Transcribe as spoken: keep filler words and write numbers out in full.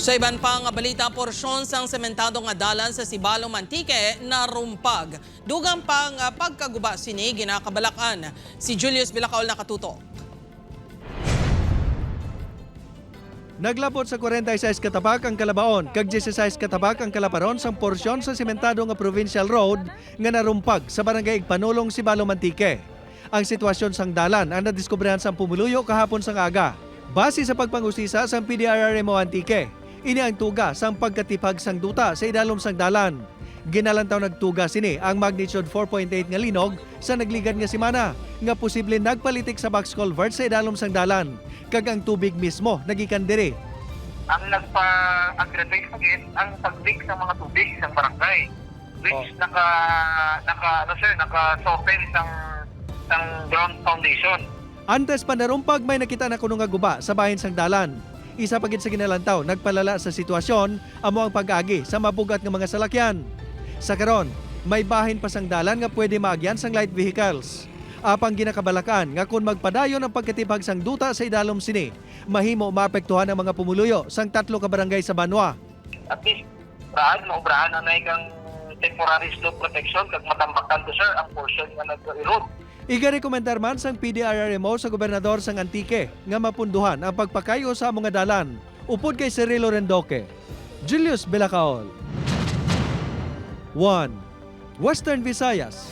Sa iban pa nga balita, porsyon sang sementado nga dalan sa Sibalom, Antique narumpag. Dugang pa nga pagkaguba sini ginakabalakan. Si Julius Bilacol nakatutok. Naglabot sa kwarenta y seis ka tabak ang Calabaon kag dieciséis ka tabak ang Calaparon sang porsyon sa sementado nga provincial road nga narumpag sa Barangay Igpanulong, Sibalom, Antique. Ang sitwasyon sang dalan ang nadiskubrihan sang pumuluyo kahapon sang aga. Base sa pagpangusisa sang P D R R M O Antique, ini ang tuga sang pagkatipag sang duta sa idalom sang dalan. Ginalantaw nagtuga sini ang magnitude four point eight nga linog sa nagligad nga semana, nga posible nagpalitik sa box culvert sa idalom sang dalan, kag ang tubig mismo nagikan diri. Ang nagpa-aggravate sa gid ang pag-leak sa mga tubig sa barangay, which Oh. naka, naka, ano, sir, naka-soften sang, sang ground foundation. Antes pa narumpag, may nakita na kuno nga guba sa bahin sang dalan. Isa pa gid sa ginalantaw, nagpalala sa sitwasyon amo ang pag-agi sa mabug-at nga mga salakyan. Sa karon, may bahin pa sang dalan nga pwede maagyan sang light vehicles. Apang ginakabalakan nga kon magpadayon ang pagkatipag sang duta sa idalom sini, mahimo maapektuhan ang mga pumuluyo sang tatlo ka barangay sa banwa. At least, braan, maubrahan na na kang temporary slope protection kag matambakan to, sir, ang portion nga nag-erode. Igarekomendar man sang P D R R M O sa gobernador sang Antique nga mapunduhan ang pagpakay-o sa amo nga dalan. Upod kay Cirilo Rendoque, Julius Belacaol, One Western Visayas.